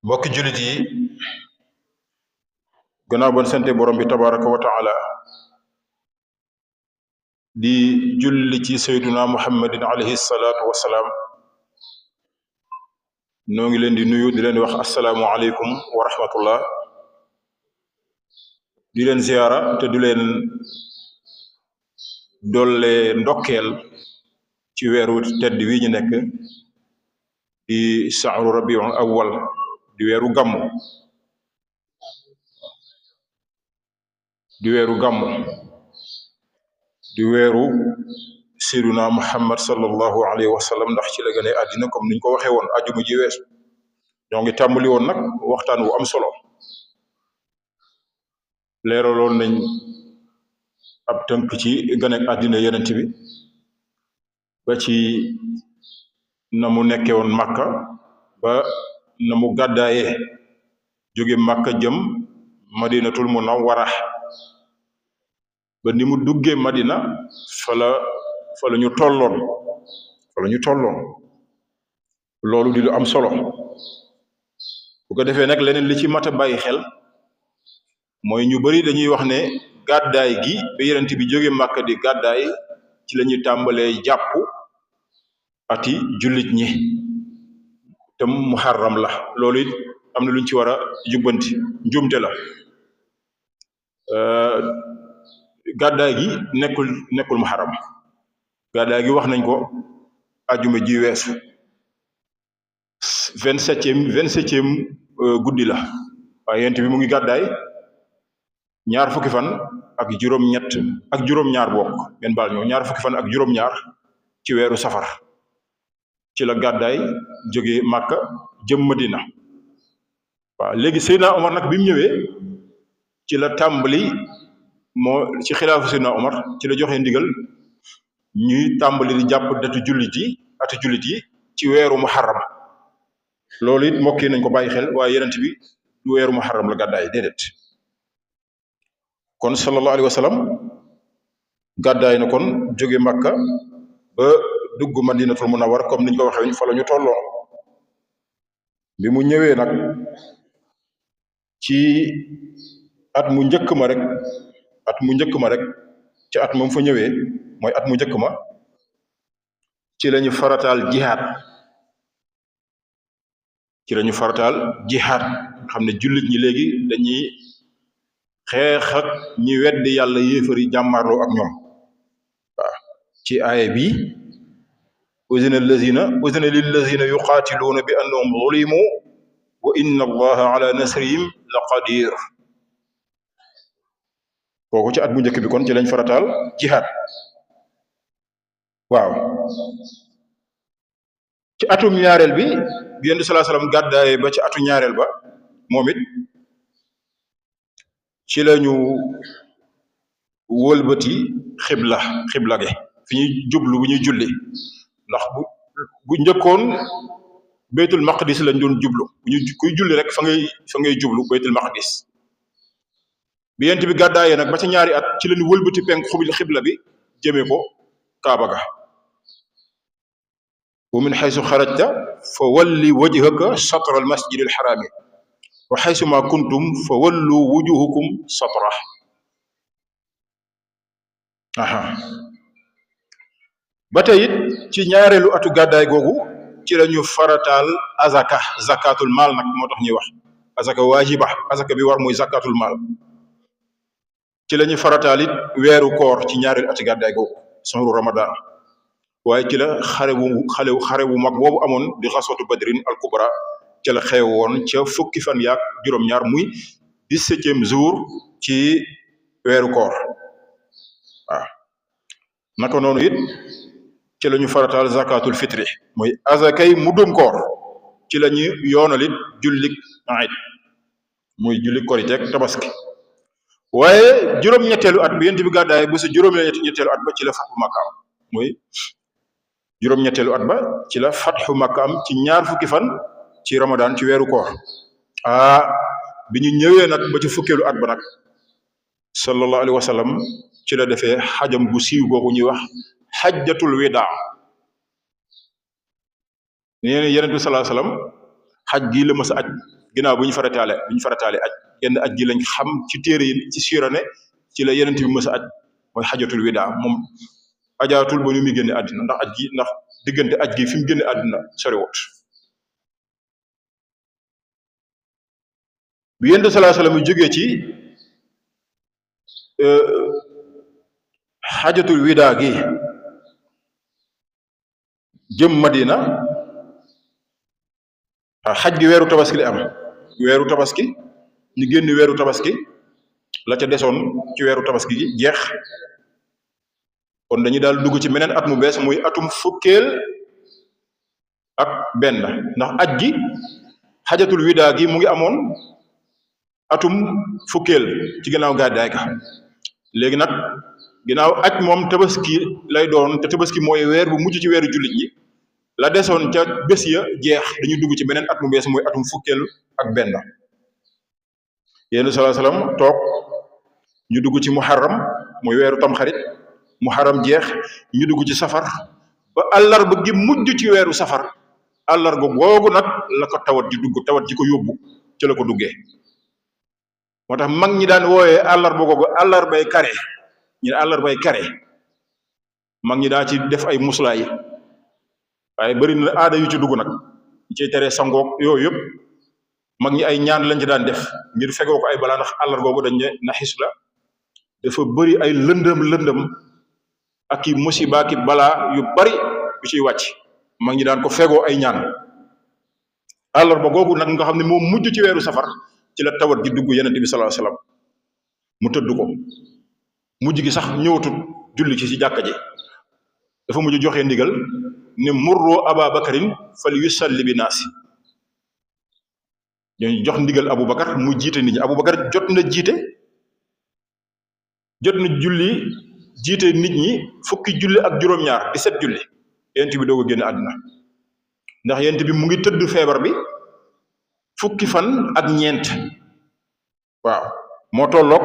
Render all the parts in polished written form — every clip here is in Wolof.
mbokki jullit yi gannaaw ban sante borom bi tabaraka wa taala di julli ci sayduna muhammadin alayhi salaatu wasalaam noo ngi leen di nuyu di leen wax asalaamu aleykum wa rahmatullah di leen ziyaara te du leen dolle ndokkeel ci weeru tedd wi ñu nekk di sahru rabiul awwal di weeru gàmmu di weeru gàmmu di weeru seyduna muhammad sallallahu alayhi wa sallam ndax ci la gane àddina comme niñ ko waxee woon ajuma ji weesu ñoo ngi tàmbali woon nag waxtaan wu am solo leeraloon nañ ab tënk ci gane àddina yenent bi ba ci na mu nekkee woon màkka ba na mu gàddaayee jóge màkka jëm madinatul munawwara ba ni mu duggee madina fa la ñu tolloon loolu di lu am solo bu ko defee nag leneen li ci mat a bàyyi xel mooy ñu bari dañuy wax ne gàddaay gi ba yenent bi jóge màkka di gàddaay ci la ñuy tàmbalee jàpp ati jullit ñi te muharram la loolu it am na lu ñu ci war a jubbanti njuumte la gàddaay gi nekkul muharram gàddaay gi wax nañ ko ajuma ji weesu vingt-septième guddi la waaye yent bi mu ngi gàddaay ñaar fukki fan ak juróom-ñaar bokk ngeen baal ñoo ñaar fukki fan ak juróom-ñaar ci weeru safar ci la gàddaay jóge màkka jëm madina waaw léegi Seydina Omar nag bi mu ñëwee ci la tàmbali moo ci xilaafu Seydina Omar ci la joxe ndigal ñuy tàmbali di jàpp ati jullit yi ci weeru muharram loolu it mbokk yi nañ ko bàyyi xel waaye yenent bi du weeru muharram la gàddaay déedéet kon sallallahu alayhi wa sallam gàddaay na kon jóge màkka ba dugg madinatul munawwar comme niñ ko waxee fa la ñu tolloo bi mu ñëwee nag ci at mu njëkk ma rek ci at moom fa ñëwee mooy at mu njëkk ma ci lañu farataal jihaad xam ne jullit ñi léegi dañuy xeex ak ñi weddi yàlla yéefari jàmmaarloo ak ñoom waaw ci aaya bi uzina lillazina yuqaatiluuna bi annahum zulimu wa inna allaha ala nasrihim la qadir kooku ci at bu njëkk bi kon ci lañ farataal jihaad waaw ci atum ñaareel bi yonent bi sallallahu alayhi wasallam gàddaaye ba ci atu ñaareel ba moom it ci lañu wëlbati xibla ge fi ñuy jublu bu ñuy julli ndax bu njëkkoon baytul maqdis lañ doon jublu kuy julli rek fa ngay jublu baytul maqdis bi yent bi gàddaayee nag ba ca ñaari at ci lañu wëlbati penk xibla bi jëmee ko kaaba ga wa min xaysu xarajta fa walli wajhaka satra al masjid al xaraami wa xaysu ma kuntum fa wallu wujuhukum satra ba tey it ci ñaareelu atu gàddaay googu ci lañu farataal zakatul maal nag moo tax ñuy wax azaka waajiba azaka bi war mooy zakatul maal ci lañu farataal it weeru koor ci ñaareelu atu gàddaay googu sahru ramadan waaye ci la xare bu mag boobu amoon di xaswatu badrin al kubra ci la xewoon ca fukki fan yaak juróom-ñaar muy 17e jour ci weeru koor waaw naka noonu it ci la ñu farataal zakatul fitri mooy azakay muddum koor ci la ñu yoonalit jullik ayit muy jullik korite ak tabaski waaye juróom-ñetteelu at bi yent bi gàddaay bu si juróom-ñetteelu at ba ci la fatxu Makka am mooy juróom-ñetteelu at ba ci la fatxu Makka am ci ñaar fukki fan ci ramadan ci weeru koor bi ñu ñëwee nag ba ci fukkeelu at ba nag sallallahu alayhi wa sallam ci la defee xajam bu siiw googu ñuy wax xajjatul widaa nee na yeneen bi sallallahu alayhi wa sallam xaj gii la mës a aj ginnaaw bu ñu farataale aj genn aj gi lañ xam ci téere yi ci siira ne ci la yenent bi mës a aj mooy xajatul widaa moom ajaatul ba ñu muy génne àddina ndax diggante aj gi fi mu génne àddina soriwut bi yonent sallallahu alayhi wasallam yu jógee ci xajatul widaa gi jëm Madina xaj gi weeru tabaski li am weeru tabaski ñu génn weeru tabaski la ca desoon ci weeru tabaski gi jeex kon dañuy daal dugg ci meneen at mu bees muy atum fukkeel ak benn ndax aj gi xajatul widaa gi mu ngi amoon atum fukkeel ci ginnaaw gàddaay ga léegi nag ginnaaw aj moom tabaski lay doon te tabaski mooy weer bu mujj ci weeru jullit yi la desoon ca bés ya jeex dañuy dugg ci beneen at mu bees mooy atum fukkeel ak benn yéen sallallahu alayhi wasallam toog ñu dugg ci muharram mooy weeru tamxarit muharram jeex ñu dugg ci safar ba àllarba gi mujj ci weeru safar àllarba googu nag la ko tawat ji ko yóbbu ci la ko duggee moo tax mag ñi daan wooyee àllarba googu àllarbay kare ñu ne àllarbay kare mag ñi daa ci def ay muslaay waaye bëri na aada yu ci dugg nag ñu ciy teree sangoog yooyu yëpp mag ñi ay ñaan lañ ci daan def ngir fegoo ko ay balaa ndax àllar googu dañ ne naxis la dafa bëri ay lëndëm ak i musiba ki balaa yu bari yu ciy wàcc mag ñi daan ko fegoo ay ñaan àllarba googu nag nga xam ne moom mujj ci weeru safar ci la tawat gi dugg yenente bi sallallahu alayhi wasallam mu tëdd ko mujj gi sax ñëwatut julli ci jàkka ji dafa mujj joxe ndigal ne murroo aba bakarin fal yusalli bi naasi ñooñu jox ndigal abou bakar mu jiite nit ñi abou bakar jot na julli jiite nit ñi fukki julli ak juróom-ñaar 17 julli yent bi doog a génn àdduna ndax yent bi mu ngi tëdd feebar bi fukki fan ak ñeent waaw moo tolloog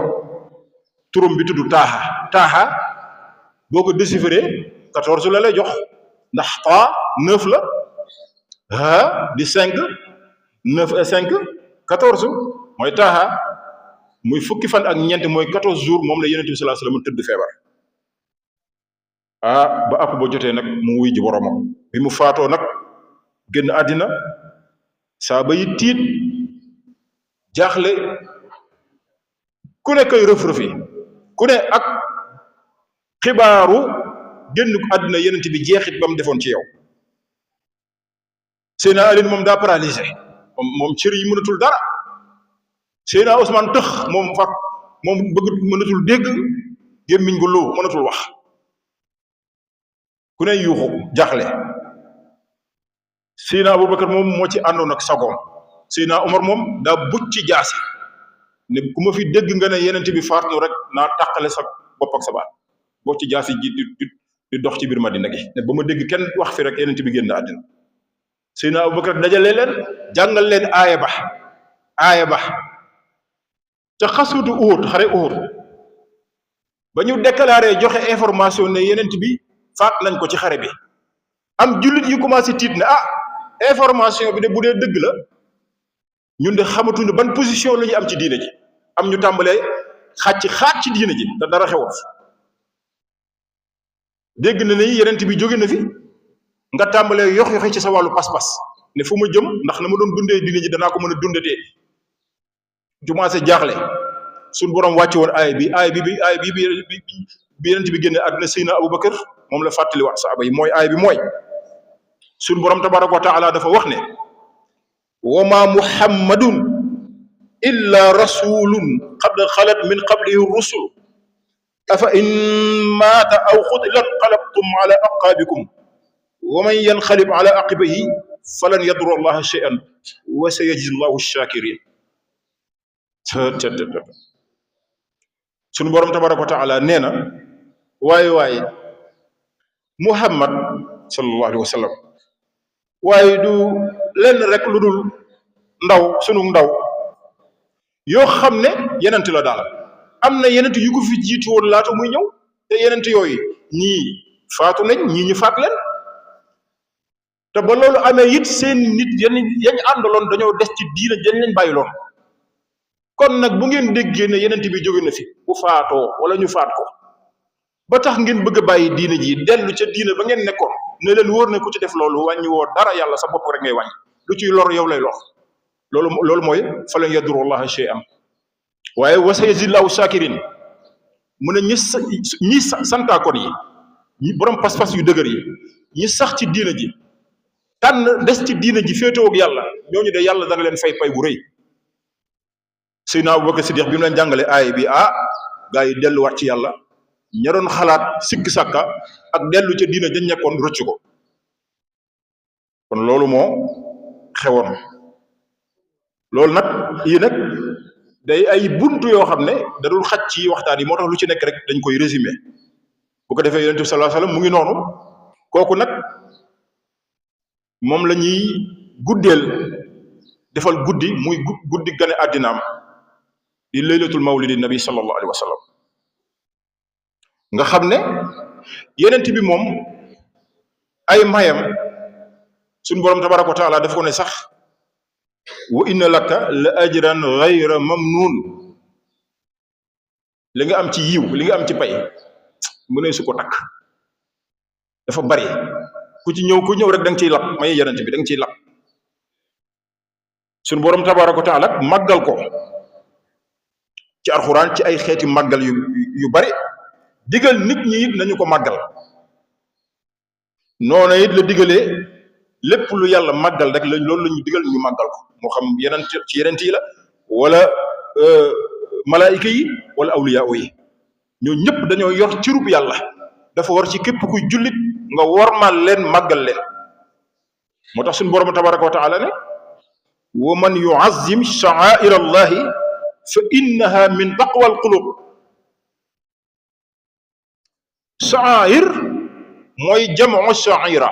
turam bi tudd taaxa boo ko déchiffré 14 la lay jox ndax ta 9 la ha di 5 9 et 5 14 mooy taaxa muy fukki fan ak ñeent mooy 14 jours moom la yonent bi sallallahu alayhi wasallam tëdd feebar ba àpp ba jotee nag mu wuy ji boromam bi mu faatoo nag génn àddina saaba yi tiit jaaxle ku ne koy rëf-rëfi ku ne ak xibaaru génn àddina yenent bi jeexit ba mu defoon ci yow Seydina Ali moom daa paralysé moom cër yi mënatul dara Seydina Ousmane tëx moom bëgg mënatul dégg gémmiñ gu lu mënatul wax ku ne yuuxu jaaxle Seydina Aboubacar moom moo ci àndoon ak sagoom Seydina Omar moom daa bucc ci jaasi ne ku ma fi dégg nga ne yenent bi faat nu rek naa tàqale sa bopp ak sa baat boo ci jaasi ji di dox ci biir Madina gi ne ba ma dégg kenn wax fi rek yenent bi génn àddina Seydina Aboubacar dajale leen jàngal leen aaya ba ca xasuutu Uhud xare Uhud ba ñu déclaré joxe information ne yenent bi faat nañ ko ci xare bi am jullit yu commencé tiit ne information bi de bu dee dëgg la ñun de xamatuñu ban position la ñu am ci diine ji am ñu tàmbalee xaat ci diine ji te dara xewut dégg na ni yenent bi jóge na fi nga tàmbalee yox-yoxi ci sa wàllu pas-pas ne fu ma jëm ndax na ma doon dundee diine ji danaa ko mën a dundatee commencé jaaxle suñ borom wàcce woon aay bi yenent bi génne àdduna Seydina Aboubacar moom la fàttali wax saaba yi mooy aay bi mooy suñ borom tabaraka wa taala dafa wax ne wa ma muhammadun illa rasulun qad xalat min qablihi rusul afa in maata aw xutilan qalabtum ala aqaabikum wa man yanqalib ala aqibayhi falan yadurra allaha shay'an wa sayajzi llahu shakirin suñu borom tabaraka wa taala nee na waaye muhammad sallallahu alayhi wa sallam waaye du lenn rek lu dul sunu ndaw yoo xam ne yenent la daal am na yenent yu ko fi jiitu woon laata muy ñëw te yenent yooyu ñii faatu nañ ñii ñu faat leen te ba loolu amee it seen nit yañ àndaloon dañoo des ci diina dañ leen bàyyiloon. kon nag bu ngeen déggee ne yenent bi jóge na fi bu faatoo wala ñu faat ko ba tax ngeen bëgg a bàyyi diina ji dellu ca diina ba ngeen nekkoon ne leen wóor ne ku ci def loolu wàññi woo dara yàlla sa bopp rek ngay wàññi lu ciy lor yow lay lor. loolu mooy fa lan yadurullaha shay'an waaye wa sayazillahu shakirin mu ne ñi santaakoon yi ñi borom pas-pas yu dëgër yi ñi sax ci diina ji tànn des ci diina ji féetewoo ak yàlla ñooñu de yàlla dana leen fay pay bu rëy. Seydina Abubakar Siddiq bi mu leen jàngale aay bi gaa yi delluwaat ci yàlla ña doon xalaat sikk sàkka ak dellu ca diina dañ nekkoon rëcc ko. kon loolu moo xewoon loolu nag yii nag day ay buntu yoo xam ne da dul xaj ci waxtaan yi moo tax lu ci nekk rek dañ koy résumé bu ko defee yonent bi sallallahu alayhi wasallam mu ngi noonu kooku nag moom la ñuy guddeel defal guddi muy guddi gane àddinaam di laylatul mawlidi nabi sallallahu alayhi wasallam nga xam ne yonent bi moom ay mayam suñu borom tabaraka wa taala daf ko ne sax wa inna laka la ajran ghayra mamnun li nga am ci yiw li nga am ci pay mu ne su ko takk dafa bari ku ñëw rek da nga ciy lab may yonent bi da nga ciy lab suñu borom tabaraka wa taala màggal ko ci alxuraan ci ay xeeti màggal yu bari digal nit ñi it nañu ko màggal noonu it la digalee lépp lu yàlla màggal rek loolu la ñu digal ñu màggal ko moo xam yenent yi la wala malaayika yi wala awliya yi ñoo ñëpp dañoo yor cirub yàlla dafa war ci képp kuy jullit nga wormal leen màggal leen moo tax suñu borom tabaraka wa taala ne wa man yuazzim sha'air allahi fa innaha min taqwa al qulub sha'air mooy jamu sha'ira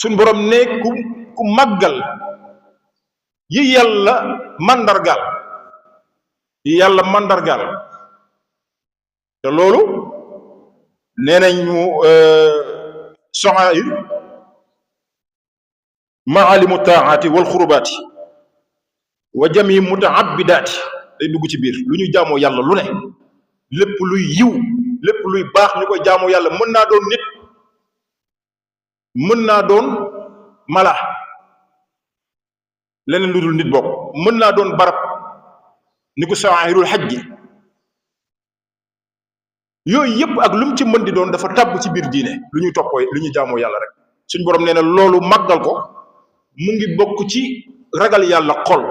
suñ borom ne ku màggal yi yàlla mandargaal te loolu nee nañu sha'air maalimu taaati wal xurubaati wa jami mutaabidaati day dugg ci biir lu ñuy jaamoo yàlla lu ne lépp luy yiw lépp luy baax ñu koy jaamoo yàlla mën naa doon nit mën naa doon mala leneen lu dul nit bokk mën naa doon barab ni ko saahirul xaj gi yooyu yëpp ak lu mu ci mën di doon dafa tàbb ci biir diine lu ñuy toppoo lu ñuy jaamoo yàlla rek suñ borom nee na loolu màggal ko mu ngi bokk ci ragal yàlla xol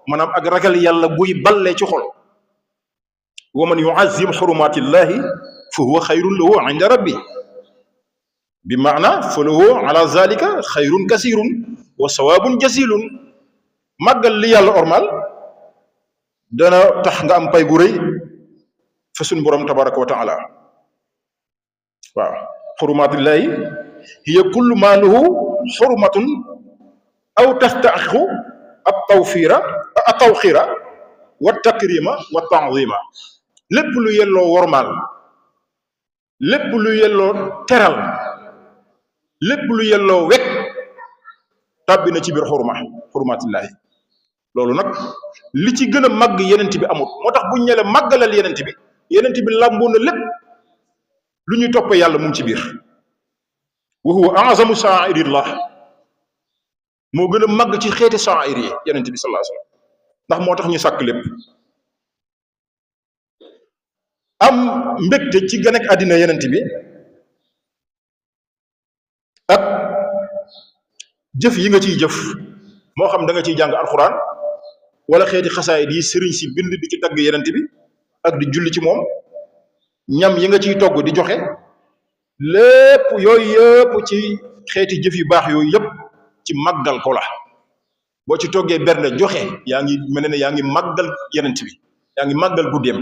maanaam ak ragal yàlla buy ballee ci xol wa man yuazzim xurumatillahi fa huwa xayrun lahu inda rabbi bi maana fa lahu ala zalika xayrun kasirun wa sawaabun jasilun màggal li yàlla ormal dana tax nga am pay gu rëy fa suñ borom tabaraka wa taala waaw xurumatillahi hiya kullu ma lahu xurmatun aw tastaxiqu at-tawxira wa takrima wa ta'zima lépp lu yelloo wormaal lépp lu yelloo teral lépp lu yelloo wekk tàbbi na ci biir xurmatillahi loolu nag li ci gën a màgg yenent bi amul moo tax buñ ñele màggalal yenent bi làmboo na lépp lu ñuy toppee yàlla mu ngi ci biir wa huwa a'zamu sha'airillah moo gën a màgg ci xeeti sha'air yi yenent bi sallallahu alayhi wasallam ndax moo tax ñu sàkk lépp am mbégte ci gën ak àddina yenent bi ak jëf yi nga ciy jëf moo xam da nga ciy jàng alxuraan wala xeeti xasaayid yi sëriñ si bind di ci tagg yenent bi ak di julli ci moom ñam yi nga ciy togg di joxe lépp yooyu yëpp ci xeeti jëf yu baax yooyu yëpp ci màggal ko la boo ci toggee bernde joxe yaa ngi mel ne yaa ngi màggal yenent bi yaa ngi màggal guddeem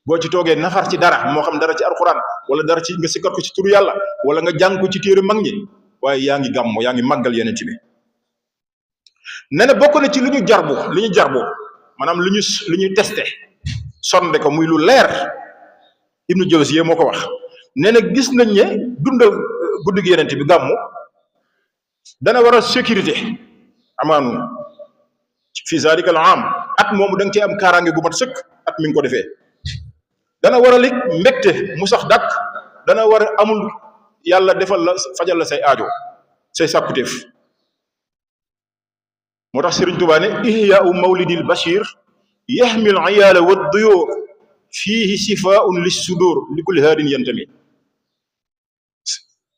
boo ci toogee nafar ci dara moo xam dara ci alxuraan wala dara ci nga sikkar ko ci turu yàlla wala nga jàng ko ci téere mag ñi waaye yaa ngi gàmmo yaa ngi màggal yenent bi nee na bokk na ci lu ñu jarbu maanaam lu ñu testé sonde ko muy lu leer Ibnu Jawziya moo ko wax nee na gis nañ ne dundal guddi gi yenente bi gàmmu dana war a sécurité amaanu fi zalika al am at moomu da nga cee am kaaraange gu mat sëkk at mi ngi ko defee dana war a lig mbégte mu sax dàkk dana war a amul yàlla defal la fajal la say aajo say sàkkuteef moo tax Sëriñ Tuubaa ne ihyaau mawlidil bashir yaxmil ayaala wa duyóor fiihi sifaun lis sudur li kulli haadin yantami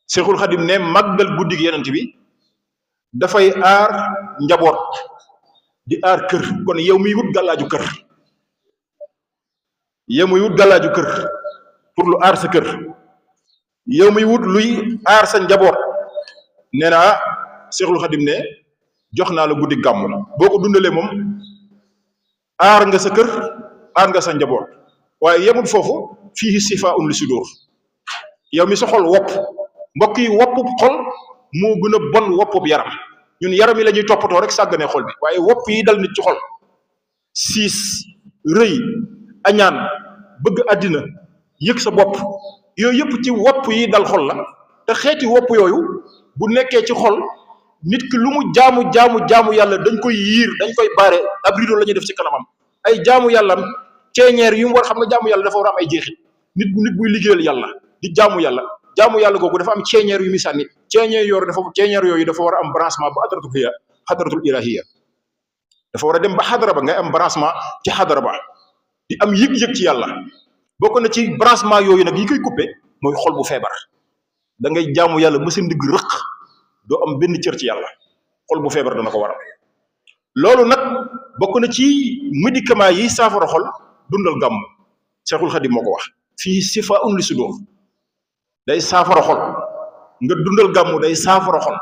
Seexul Xadim ne màggal guddi gi yenent bi dafay aar njaboot di aar kër kon yow miy wut gàllaaju kër yow miy wut gàllaaju kër pour lu aar sa kër yow miy wut luy aar sa njaboot nee na Seexul Xadim ne jox naa la guddi gàmmu la boo ko dundalee moom aar nga sa kër aar nga sa njaboot waaye yemul foofu fii sifaa'un li sudur yow mi sa xol wopp mbokk yi wopp xol moo gën a bon woppub yaram ñun yaram yi la ñuy toppatoo rek sàgganee xol bi waaye wopp yi dal nit ci xol siis rëy añaan bëgg àddina yëg sa bopp yooyu yëpp ci wopp yi dal xol la te xeeti wopp yooyu bu nekkee ci xol nit ki lu mu jaamu yàlla dañ koy yiir dañ koy baare ab rido la ñuy def ci kanamam ay jaamu yàllam ceeñeer yu mu war xam nga jaamu yàlla dafa war a am ay jeexit nit buy liggéeyal yàlla di jaamu yàlla googu dafa am ceeñeer yu muy sànni ceeñeer yooyu dafa war a am branchement ba xadratul ilahiya dafa war a dem ba xadara ba ngay am branchement ci xadara ba di am yëg-yëg ci yàlla bokk na ci branchement yooyu nag yi koy coupé mooy xol bu feebar da ngay jaamu yàlla ba sa ndigg rëq doo am benn cër ci yàlla xol bu feebar dana ko waral loolu nag bokk na ci médicament yi saafara xol dundal gàmm Seexul Xadim moo ko wax fii sifaa'un li sudur day saafara xol nga dundal gàmmu day saafara xol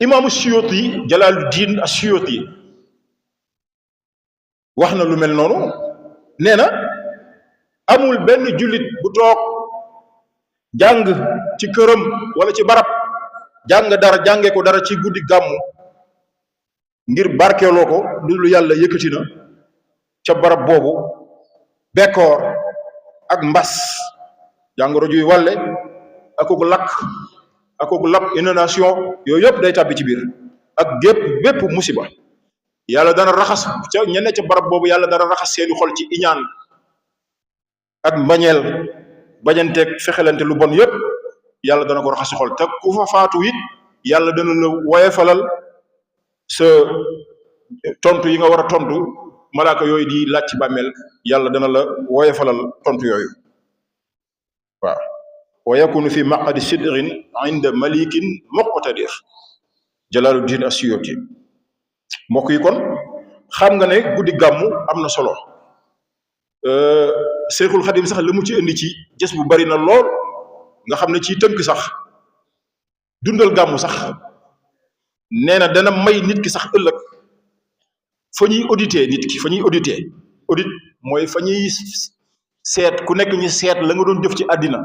imaamu Suyuti Jalaaluddin as-Suyuti wax na lu mel noonu nee na amul benn jullit bu toog jàng ci këram wala ci barab jànge ko dara ci guddi gàmmu ngir barkeeloo ko lu yàlla yëkkati na ca barab boobu bekkoor ak mbas jàngoro juy wàlle akuk lakk akuk lap inondation yooyu yëpp day tàbbi ci biir ak bépp musiba yàlla dana raxas ca ñene ca barab boobu yàlla dana raxas seeni xol ci iñaan ak mbañeel bañanteeg fexelante lu bon yëpp yàlla dana ko raxas xol te ku fa faatu it yàlla dana la woyefalal sa tontu yi nga war a tontu malaaka yooyu di laaj ci bàmmeel yàlla dana la woyefalal tontu yooyu waaw wa yakunu fi maqadi sidrin inda malikin muqtadir Jalaaluddin as-Suyuti mbokk yi kon xam nga ne guddi gàmmu am na solo Seexul Xadim sax la mu ci indi ci jës bu bari na lool nga xam ne ci tënk sax dundal gàmmu sax nee na dana may nit ki sax ëllëg fa ñuy audit mooy fa ñuy seet ku nekk ñu seet la nga doon jëf ci àddina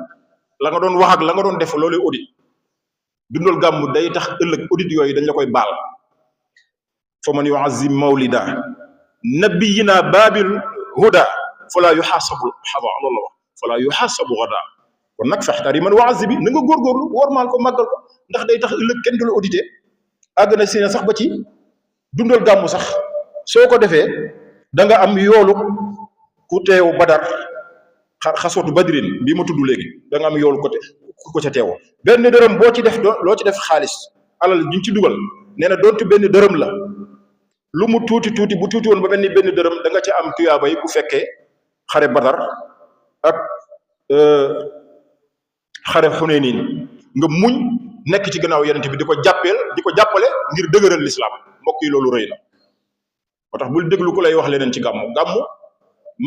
la nga doon wax ak la nga doon def loolu audit dundal gàmmu day tax ëllëg audit yooyu dañ la koy baal fa man yu'azzim mawlida nabiyina babil huda fala yuhasabu xada loolu la wax fala yuhasabu xada kon nag fextaar yi man waasi bi na nga góorgóorlu wormaal ko màggal ko ndax day tax ëllëg kenn du la audité àgg na si sax ba ci dundal gàmmu sax soo ko defee da nga am yoolu ku teew badar xasootu badrin bii ma tudd léegi da nga am yoolu ko ca teewoo benn dërëm boo ci def loo ci def xaalis alal duñ ci dugal nee na doonte benn dërëm la lu mu tuuti bu tuuti woon ba mel ni benn dërëm da nga ca am tuyaaba yi bu fekkee xare badar ak xare Xunayn nga muñ nekk ci gannaaw yonent bi di ko jàppale ngir dëgëral lislaam mbokk yi loolu rëy na moo tax bul déglu ku lay wax leneen ci gàmmu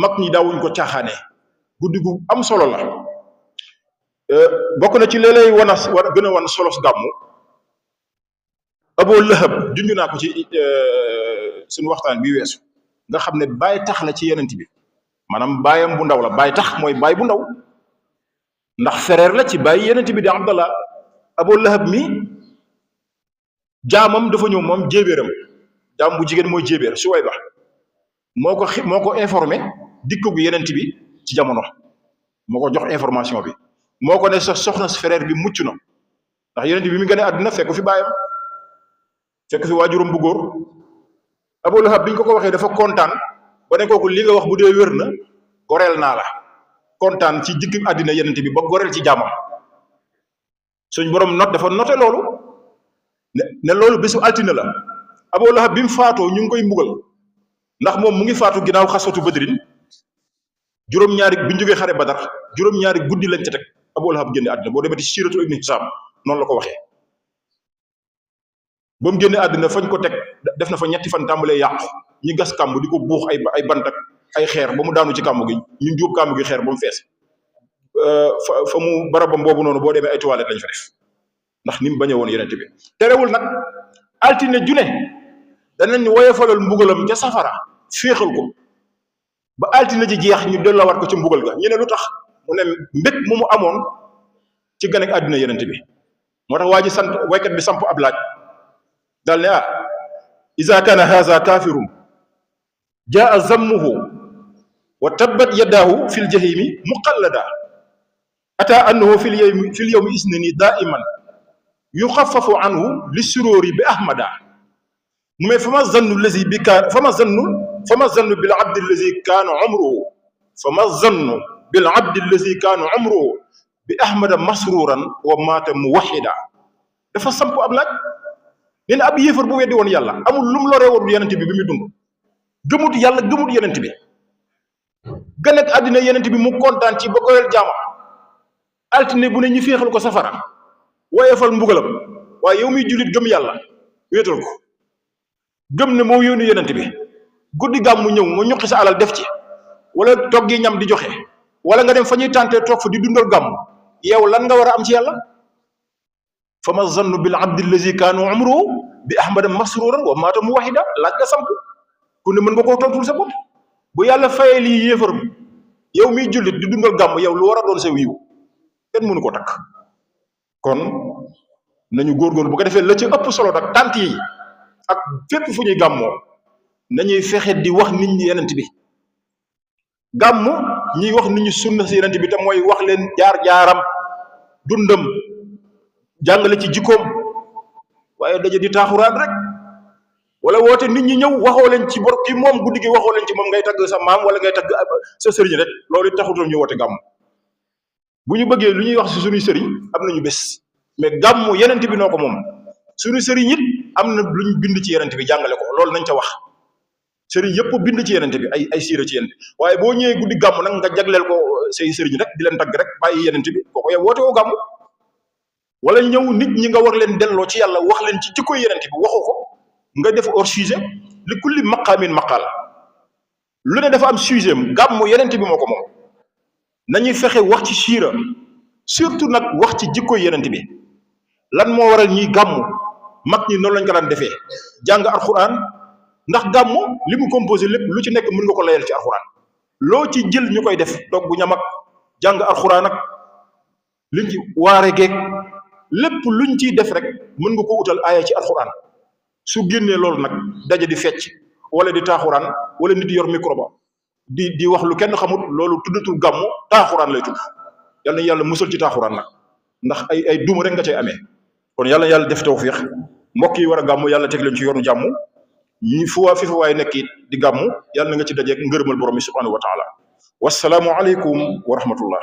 mag ñi daawuñ ko caaxaane guddi gu am solo la bokk na ci léeg-léeg gën a wan solo gàmmu Abu Lahab junj naa ko ci suñu waxtaan bi weesu nga xam ne baay tax la ci yonent bi maanaam baayam bu ndaw la baay tax mooy baay bu ndaw ndax frère la ci baay yonent bi di Abdallah Abu Lahab mi jaamam dafa ñëw moom jéebéeram jaam bu jigéen mooy jéebéer Suwayba moo ko informé dikko gu yonent bi ci jamono moo ko jox information bi moo ko ne sa soxna frère bi mucc na ndax yonent bi mi gën a àdduna fekk fi baayam fekk fi waajuram bu góor Abu Lahab biñ ko waxee dafa kontaan ba ne kooku li nga wax bu dee wér na goreel naa la kontaan ci jikkim àddina yonent bi ba goreel ci jàmmam suñ borom dafa noté loolu ne loolu bésu altine la Abu Lahab bi mu faatoo ñu ngi koy mbugal ndax moom mu ngi faatu ginnaaw xaswatu Badrin juróom-ñaari bi ñu jógee xare Badar juróom-ñaari guddi lañ ca teg Abu Lahab génne àddina boo demee ci siiratu Ibn Hishaam noonu la ko waxee ba mu génne àddina fañ ko teg def na fa ñetti fan tàmbalee yàqu ñi gas kàmb di ko buux ay bant ak ay xeer ba mu daanu ci kàmb gi ñu jóob kàmb gi xeer ba mu fees fa mu barabam boobu noonu boo demee ay toilettes lañ fa def ndax ni mu bañe woon yonent bi terewul nag altine june danañ woyofalal mbugalam ca safara féexal ko ba altine ji jeex ñu delloowaat ko ci mbugal ga ñu ne lu tax mu ne mbég mu amoon ci ganek àddina yonent bi moo tax waa ji sant waykat bi samp ab laaj daal ne iza kana haza kafirun jaa zammuhu wa tabbat yadaahu fil jahimi muqallada ata annahu fil yawmi isnini daiman yuxaffafu anhu li sururi bi ahmada mu ne fama zannu bil abdi allazi kaana umruhu bi ahmada masruran wa maata muwahida dafa samp ab laaj nee na ab yéefar bu weddi woon yàlla amul lu mu loree woon yonent bi muy dund gëmut yàlla gëmut yonent bi gën ak àddina yonent bi mu kontaan ci ba koyal jaama altine bu ne ñu féexal ko safara woyefal mbugalam waaye yow muy jullit gëm yàlla wéetal ko gëm ne moo yónni yonent bi guddi gàmm mu ñëw nga ñuqi sa alal def ci wala toggi ñam di joxe wala nga dem fa ñuy tàntee toog fa di dundal gàmm yow lan nga war a am ci yàlla fa ma zannu bil abdi allazi kaanu umruhu bi ahmada masruran wa maata muwahida laaj nga samp ku ne mën nga koo tontul sa bopp bu yàlla fayee lii yéefar yow miy jullit di dundal gàmm yow lu war a doon sa wiiw kenn mënu ko takk kon nañu góorgóorlu bu ko defee la ci ëpp solo nag tànt yi ak fépp fu ñuy gàmmoo nañuy fexe di wax nit ñi yenent bi gàmm ñuy wax nit ñi sunna si yenent bi te mooy wax leen jaar-jaaram dundam jàngale ci jikkoom waaye daje di taaxuraan rek wala woote nit ñi ñëw waxoo leen ci bor ki moom guddi gi waxoo leen ci moom ngay tagg sa maam wala ngay tagg sa sëriñ rek loolu taxutoon ñu woote gàmm bu ñu bëggee lu ñuy wax si suñuy sëriñ am nañu bés mais gàmm yenent bi noo ko moom suñu sëriñ it am na luñ bind ci yenent bi jàngale ko loolu nañ ca wax sëriñ yëpp bind ci yenent bi ay siira ci yenent waaye boo ñëwee guddi gàmm nag nga jagleel ko say sëriñ rek di leen tagg rek bàyyi yenent bi kooku yow woote woo gàmm wala ñëw nit ñi nga war leen delloo ci yàlla wax leen ci jikkoy yenent bi waxu ko nga def hors sujet li kulli maqaamin maqaal lu ne dafa am sujet am gàmm yenent bi moo ko moom nañuy fexe wax ci siira surtout nag wax ci jikkoy yenent bi lan moo waral ñiy gàmm mag ñi noonu lañ ko daan defee jàng alxuraan ndax gàmm li mu composé lépp lu ci nekk mën nga ko layal ci alxuraan loo ci jël ñu koy def toog bu ñam ak jàng alxuraan ak liñ ci waare geeg lépp luñ ciy def rek mën nga ko utal aaya ci alxuraan su génnee loolu nag daje di fecc wala di taaxuraan wala nit yor micro ba di wax lu kenn xamut loolu tuddatul gàmm taaxuraan lay tudd yal na yàlla musal ci taaxuraan nag ndax ay duma rek nga cay amee kon yàlla def tawfiix mbokk yi war a gàmm yàlla teg leen ci yoonu jàmm ñi fu fi fa waaye nekk it di gàmm yàlla na nga ci dajeeg ngërëmal borom mi subhanahu wa taala wasalaamu aleykum wa rahmatullah